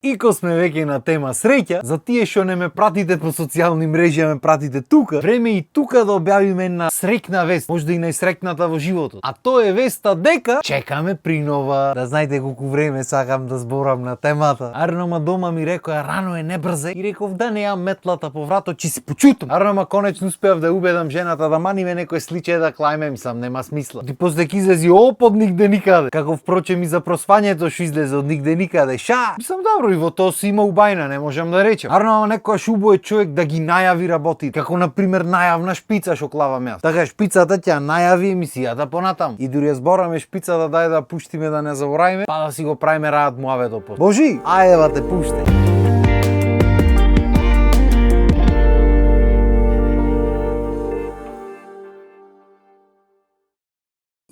Ико сме веќе на тема среќа, за тие што не ме пратите по социјални мрежи, а ме пратите тука, време и тука да објавиме една среќна вест, можда и најсреќната во животот. А тоа е веста дека чекаме принова. Да знаете колку време сакам да зборам на темата. Арнома дома ми рекоа рано е не брзе и реков да не јам метлата по вратот, ќе си почутам. Арнома конечно успеав да убедам жената да маниме некој сличе да клајмем сам, нема смисла. И после ќе излези опод нигде никаде. Како впрочем и за просвањето што излезе од нигде никаде. Ша, мислам добро и во тоа си има убајна, не можам да речем. Арно некојаш убаво е човек да ги најави работи, како на пример најавна шпица што клавам јас. Така шпицата ќе најави емисијата понатаму. И дури ја збораме шпицата дај да пуштиме да не заборавиме, па да си го правиме раат муавето после. Божи, ајде ба те пуште.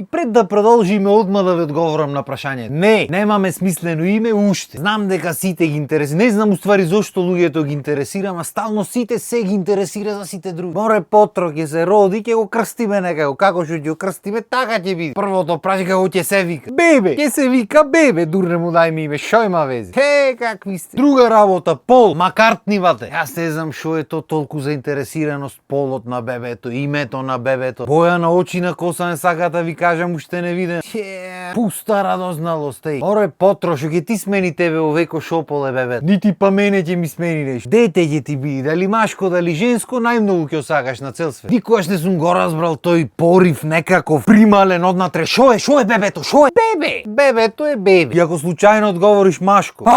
И пред да продолжиме одма да ви одговорам на прашањето. Не, немаме смислено име уште. Знам дека сите ги интересира. Не знам уствари зошто луѓето ги интересира, ама стално сите се ги интересира за сите други. Море Потро ќе се роди, ќе го крстиме некако. Како што ќе го крстиме, така ќе биде. Првото прашање како ќе се вика. Бебе, ќе се вика бебе, дурне му дај име, шо има вези. Какви сте? Друга работа, Пол, Макартнивате. Јас не знам шо е то толку заинтересираност, полот на бебето, името на бебето. Боја на очи на коса не сака да ви кажам уште не виден. Пуста радозналост, еј. Море Потро, што ќе ти смени тебе овеко шополе бебе. Нити па мене ќе ми смени нешто. Дете ќе ти биде, дали машко, дали женско, најмногу ќе сакаш на цел свет. Никогаш не сум го разбрал тој порив некаков примален однатре. Шо е бебето? Шо е? Бебе! Бебето е бебе. И ако случајно одговориш машко.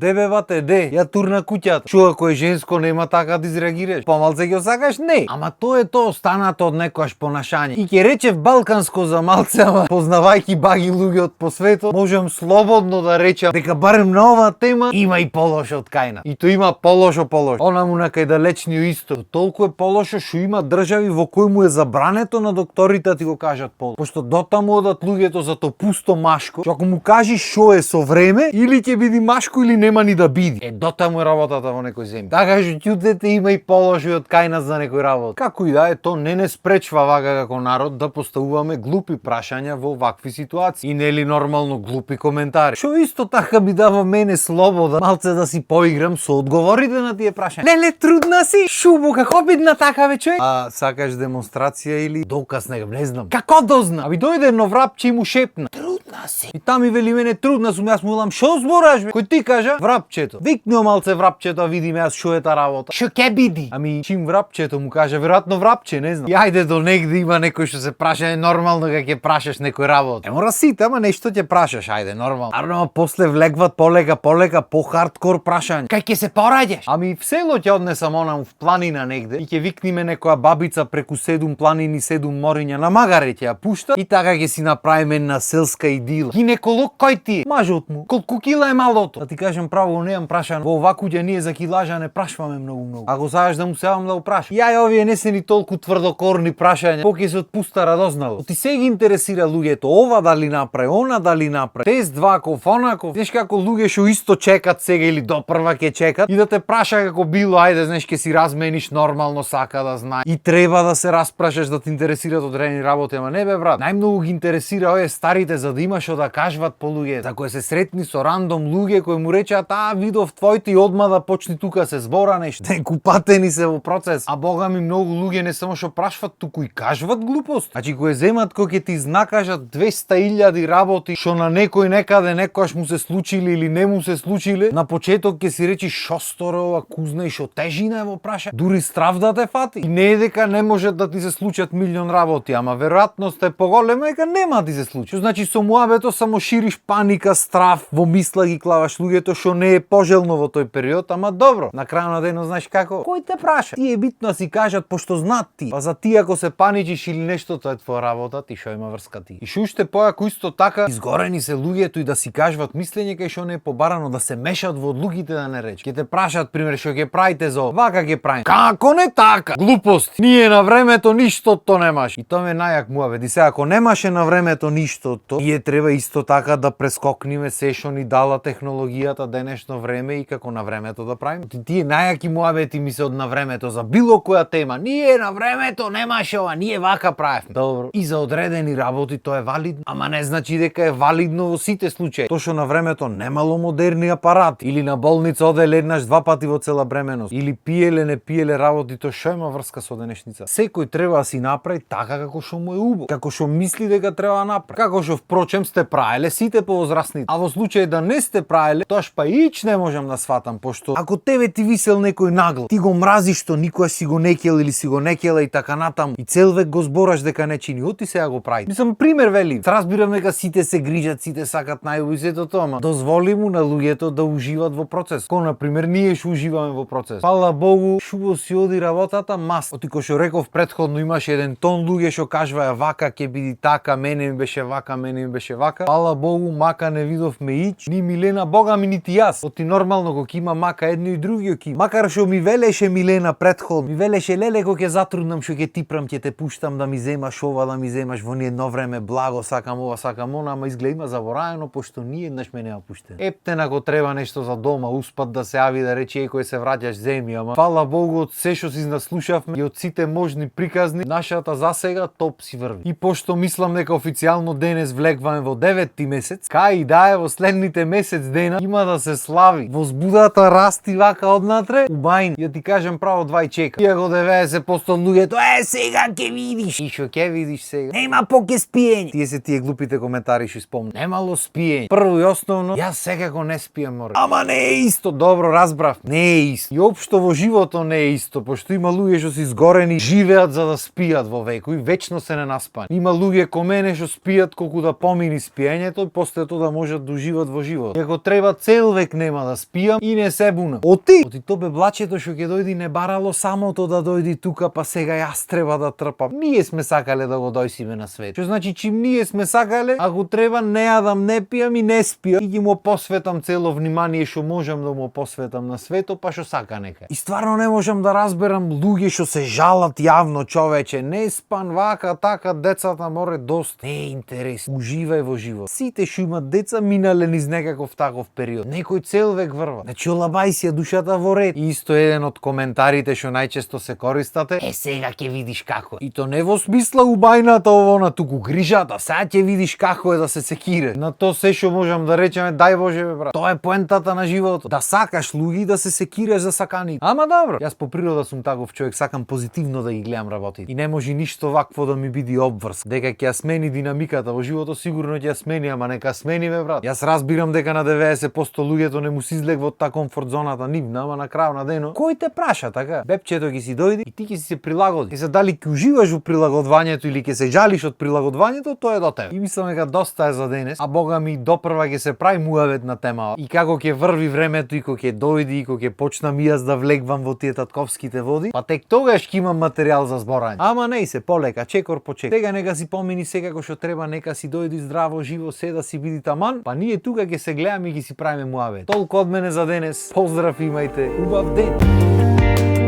Дебе бате, ја турна куќата. Шо ако е женско нема така да изреагираш? Помалце ќе сакаш? Не. Ама тоа е тоа останато од некојаш понашање. И ќе речев балканско за малце, ама познавајќи баги луѓе од по светот, можам слободно да речам дека барем на оваа тема има и полошо од кајна. И тоа има полошо. Она му на кај далечниот исток. Толку е полошо што има држави во кои му е забрането на докторите да ти го кажат пол. Пошто дотаму одат луѓето за тоа пусто машко, што ако му кажеш шо е со време, или ќе биде машко или нема ни да биде. Дотаму е работата во некој земја. Така што ќутете има и полоши од кај нас за некој работа. Како и да е, то не спречва вака како народ да поставуваме глупи прашања во вакви ситуации. И нели нормално глупи коментари. Што исто така би дава мене слобода малце да си поиграм со одговорите на тие прашања. Леле, трудна си, шубо, како бидна така ве човек? А сакаш демонстрација или доказ не знам. Како дозна? Аби дојде едно врапче и му шепна. Трудна си. И тами вели мене трудна сум, јас му велам шо збораш бе? Кој ти кажа? Врапчето. Викни малце врапчето, видиме јас шо е та работа. Шо ке биди? Ами чим врапчето му кажа, веројатно врапче, не знам. И ајде до негде има некој што се праша, е нормално дека ќе прашаш некој работа. Не мора сите, ама нешто ќе прашаш, ајде нормално. Арно после влегват полека, по хардкор прашања. Кај ќе се пораѓаш? Ами в село ќе однесам онам в планина негде и ќе викниме некоја бабица преку 7 планини, 7 мориња на магаре ќе ја пушта и така ќе си направиме една селска идила. Гинеколог кој ти е? Мажот му. Колку кила е малото? Да ти кажам право, неам прашан. Во оваа куќа ние за килажа не прашваме многу. Ако сакаш да му сеам да го прашам. Јај овие не се ни толку тврдокорни прашања. Поќе се отпуста радозналост. Ти се ги интересира луѓето, ова дали направи, она дали направи. Тест дваков, онаков. Знаеш како луѓе што исто чекат сега или допрва ќе чекат и да те праша како било, ајде, знаеш, ќе си размениш нормално, сака да знае. И треба да се распрашаш да те интересираат одредени работи, ама не бе брат. Најмногу ги интересира овие старите за да има што да кажват по луѓе. За кои се сретни со рандом луѓе кои му речеат видов твоите и одма да почни тука се збора нешто. Купатени се во процес. А бога ми многу луѓе не само што прашват, туку и кажуват глупост. Значи кој земат кој ќе ти знакажат 200.000 работи што на некој некаде некојаш му се случили или не му се случиле, на почеток ќе си речи шо сторе ова кузна и шо тежина е во праша. Дури страв да те фати. И не е дека не може да ти се случат милион работи, ама веројатноста е поголема дека нема да ти се случи. Значи со муабето само шириш паника, страв, во мисла ги клаваш луѓето што не е пожелно во тој период, ама добро. На крајот на денот знаеш како? Кој те праша? Ти е битно да си кажат пошто знаат ти. Па за ти ако се паничиш или нешто, тоа е твоја работа, ти шо има врска ти. И шо уште појако исто така изгорени се луѓето и да си кажуват мислење кај што не е побарано да се мешат во одлуките да не рече. Ќе те прашат пример што ќе правите за ова. Вака ќе правим. Како не така? Глупост. Ние на времето ништото немаш. И тоа ме најак муаве. Ди се ако немаше на времето ништото и е треба исто така да прескокниме се што ни дала технологијата денешно време и како на времето да правиме. Тие најаки муабети ми се од на времето за било која тема. Ние на времето немаше ова, ние вака правевме. Добро. И за одредени работи тоа е валидно, ама не значи дека е валидно во сите случаи. Тоа што на времето немало модерни апарати или на болница оделе еднаш два пати во цела бременост или пиеле не пиеле работи, тоа што има врска со денешница. Секој треба да си направи така како што му е убаво, како што мисли дека треба да направи. Како што впрочем сте правеле сите повозрасните. А во случај да не сте правеле, тоаш па ич не можам да сватам, пошто ако тебе ти висел некој нагл, ти го мразиш што никој си го некел или си го некела и така натаму и цел век го збораш дека не чини, оти сега го прави. Мислам пример вели. Разбирам дека сите се грижат, сите сакат најубаво и сето тоа, ама дозволи му на луѓето да уживат во процес. Ко на пример ние што уживаме во процес. Фала Богу, шубо си оди работата, мас. Оти кој што реков претходно имаше еден тон луѓе што кажуваја вака ќе биде така, мене ми беше вака, мене ми беше вака. Фала Богу, мака не видовме ич, ни Милена, Бога ми нити јас. Оти нормално кога има мака едно и другиот ќе. Макар што ми велеше Милена претходно, ми велеше леле кога ќе затруднам што ќе ти прам, ќе те пуштам да ми земаш ова, да ми земаш во едно време благо, сакам ова, сакам она, ама изгледа има забораено пошто ние еднаш ме нема пуштен. Ептен ако треба нешто за дома, успат да се јави да рече кој се враќаш земи, ама фала Богу од се што си наслушавме и од сите можни приказни, нашата засега топ си врви. И пошто мислам дека официјално денес влегваме во 9-ти месец, кај и да е во следните месец дена има да се слави. Возбудата расти вака однатре, убајн. Ја ти кажам право два и чека. Иако 90% луѓето сега ќе видиш. И што ќе видиш сега? Нема поке спиење. Тие се тие глупите коментари што спомнам. Немало спиење. Прво и основно, јас секако не спијам море. Ама не е исто, добро разбрав. Не е исто. И општо во живото не е исто, пошто има луѓе што се изгорени, живеат за да спијат во веко и вечно се не наспани. Има луѓе ко мене што спијат колку да помини спиењето и после тоа да можат да уживат во живот. И ако треба цел век нема да спијам и не се бунам. Оти то беблачето што ќе дојди не барало самото да дојди тука, па сега јас треба да трпам. Ние сме сакале да го дојсиме на свет. Што значи чим ние сме сакале, ако треба не јадам, не пијам и не спијам и ги му посветам цело внимание што можам да му посветам на светот, па што сака нека. И стварно не можам да разберам луѓе што се жалат јавно, човече, не спан вака така, децата море доста. Не е интерес. Уживај во живот. Сите што имат деца минале низ некаков таков период. Некој цел век врва. Значи олабај си ја душата во ред. И исто еден од коментарите што најчесто се користате, сега ќе видиш како. И то не во смисла убајната овона, туку грижата. Сега ќе видиш како е да се секире. На то се што можам да речеме, дај Боже бе брат. Тоа е поентата на животот. Да сакаш луѓе да се секираш за саканите. Ама добро. Јас по природа сум таков човек, сакам позитивно да ги гледам работите. И не може ништо вакво да ми биде обврз. Дека ќе ја смени динамиката во животот, сигурно ќе ја смени, ама нека смени бе брат. Јас разбирам дека на 90% луѓето не му се излегва од таа комфорт зоната нивна, ама на крајот на денот кој те праша така? Бепчето ќе си дојде и ти ќе си се прилагоди. И за дали ќе уживаш во прилагодувањето или ќе се жалиш од прилагодувањето, тоа е до тебе. И мислам дека доста е за денес, а бога ми допрва ќе се прави муавет на тема. И како ќе врви времето и кога ќе дојде и кога ќе почнам и јас да влегвам во тие татковските води, па тек тогаш ќе имам материјал за зборање. Ама не се полека, чекор по чекор. Сега нека си помини секако што треба, нека си дојди здраво, живо, се да си биди таман, па ние тука ќе се гледаме и ќе си правиме муавет. Толку од мене за денес. Поздрав, имајте убав ден.